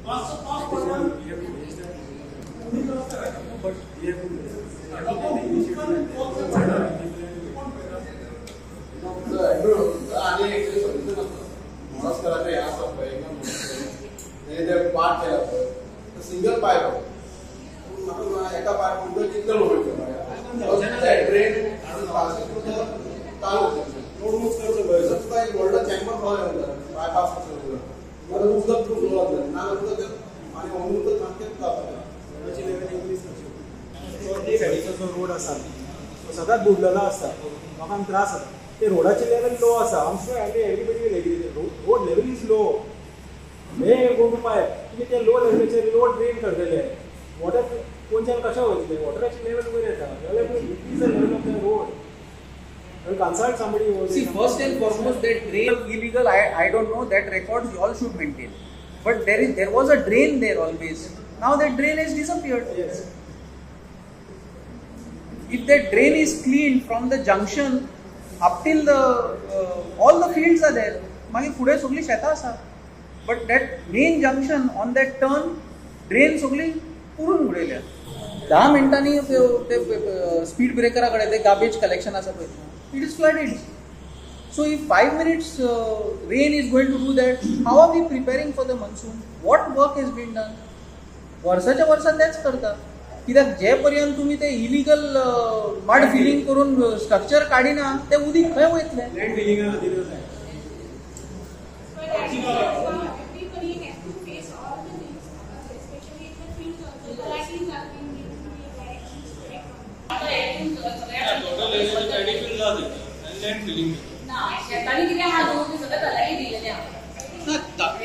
मातसो पावस पडला, उदीक रस्त्यार येता. कोण पळयता? आनी एक्चुअली सोल्युशन आसा. मोरजकराचें हें आसा पळय, एकदम ते पाट केला पळय, सिंगल पायप आसा, पूण म्हाका एका पायप उदक कितलें वयतलें? ड्रेन चालू रोड मूव करचो पळय, तुका एक व्हडलो चॅम्बर खोलो येता, बायपास कसो जाल्यार उदक थ्रू फ्लो जातलें, नाजाल्यार उदक आनी उदक सामकेंच जाता. रोडाची लेवल इन्क्रीज करची. सायडीचो जो रोड आसा तो सदांच बुडलेलो आसता, लोकांक त्रास जाता. ते रोडाची लेवल लो आसा. I'm sure everybody will agree, road level is low. Hey go to pipe तुमी ते लो लेवलाचेर लो ड्रेन करतले, वॉटर कोनच्यान कशें वयतलें? वॉटराची लेवल वयर येता जाल्यार increase the level of the road. Consult somebody. See, first and foremost, that drain illegal, I don't know, that records you all should maintain. But there was a drain there always. Now that drain has disappeared. Yes. If that drain is cleaned from the junction up till the all the fields are there. मागीर फुडें सगळीं शेतां आसा. But that main junction on that turn, drain सगळी पुरून उडयल्या. 10 मिनटांनी ते स्पीड ब्रेकरा कडेन ते गार्बेज कलेक्शन आसा पळय, it is flooded. So if 5 minutes rain is going to do that, how are we preparing for the monsoon? What work has been done? वर्साच्या वर्सा तेच करता. कित्याक जे पर्यंत तुमी ते इलिगल मड फिलिंग करून स्ट्रक्चर काडिना, ते उदीक खंय वयतलें? लँड फिलिंगा खातीर. Everybody has to face all the things, especially in the fields also. The lighting are being given directions to शेतांनी कितें आहा न्हू तें सगळें तलाठी दिल्लें आहा. ना,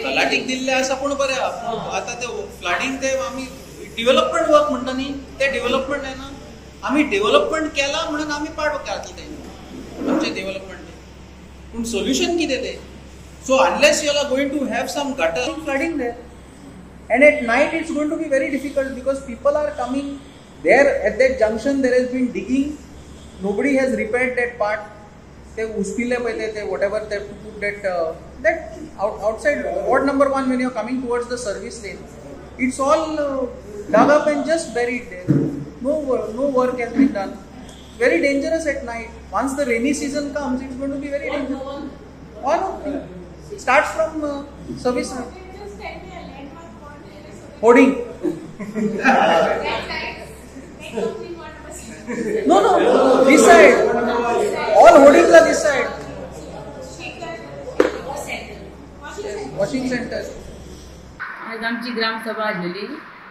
तलाठीक दिल्लें आसा पूण बरें आहा, पूण आतां ते फ्लडींग ते आमी डिवलपमेंट वर्क म्हणटा न्ही, ते डिवलपमेंट येना. आमी डिवलपमेंट केलां म्हणून आमी पाड घातलें तें आमचें डिवलपमेंट, पूण सोल्युशन कितें तें? So unless you are going to have some gutter flooding there, and at night it's going to be very difficult because people are coming there at that junction, there has been digging, nobody has repaired that part. ते उस्पिल्ले पळय ते whatever they put that that outside ward number 1 when you are coming towards the service lane, it's all dug up and just buried there. No work has been done. Very dangerous at night. Once the rainy season comes, it's going to be very dangerous. All of it starts from service road. Just tell me a landmark point there. Hoarding. That side. No, this side. All hoardings are this side. Washing center. आज आमची ग्रामसभा आसलेली.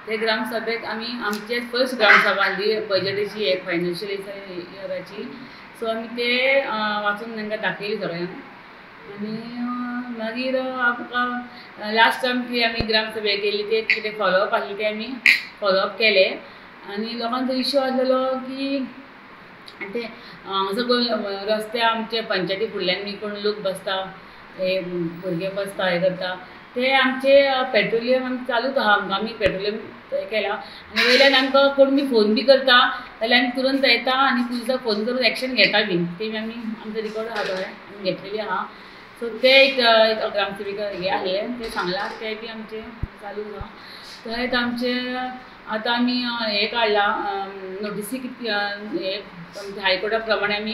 ते ग्रामसभेक आमी आमचे first gram sabha आसली बजटीची, एक financial इयराची. So आमी ते वाचून तांकां दाखयली सगळ्यांक. आनी मागीर आमकां लास्ट टायम की आमी ग्रामसभा केली ते कितें फॉलोअप आसले ते आमी फॉलोअप केले. आनी लोकांचो इश्यू आसलेलो की ते हांगासर रस्ते आमचे पंचायती फुडल्यान बी कोण लोक बसता, हे भुरगे बसता, हे करता, ते आमचे पेट्रोलियम आमी चालूच आहा. आमकां आमी पेट्रोलियम केला आनी वयल्यान आमकां कोण बी फोन बी करता जाल्यार आमी तुरंत येता आनी पुलिसाक फोन करून एक्शन घेता बीन. ते बी आमी आमचो रिकॉर्ड आहा थोडे आमी घेतलेली आहा. सो ते एक ग्रामसेविका हे आसलें तें सांगलां, तें बी आमचें चालू आहा. तशेंच आमचें आतां आमी हें काडलां नोटिसी कितकी हे हायकोर्टा प्रमाणे आमी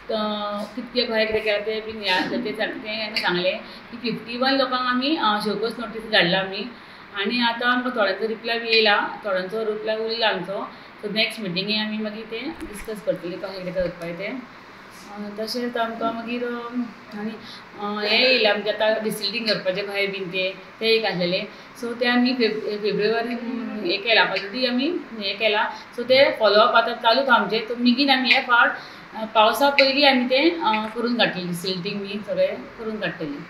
कितके खंय कितें केलां तें बीन हें आसलें तें तें सांगलें की 51 लोकांक आमी शोकॉज नोटीस धाडला आमी. आनी आतां आमकां थोड्यांचो रिप्लाय बी येयला, थोड्यांचो रिप्लाय उरला आमचो. सो नेक्स्ट मिटिंगे आमी मागीर तें डिस्कस करतली कशें कितें करपाचें तें. तशेंच आमकां मागीर आनी हें येयलें आमचें आतां डिसिल्टींग करपाचें कशें बीन तें एक आसलेलें. सो तें आमी फेब्रुवारी हें केलां, ऑलरेडी आमी हें केलां. सो तें फॉलोअप आतां चालूच आमचें. सो बेगीन आमी हे फावट पावसा पयलीं आमी तें करून काडटलीं, डिसिल्टींग बी सगळें करून काडटलीं.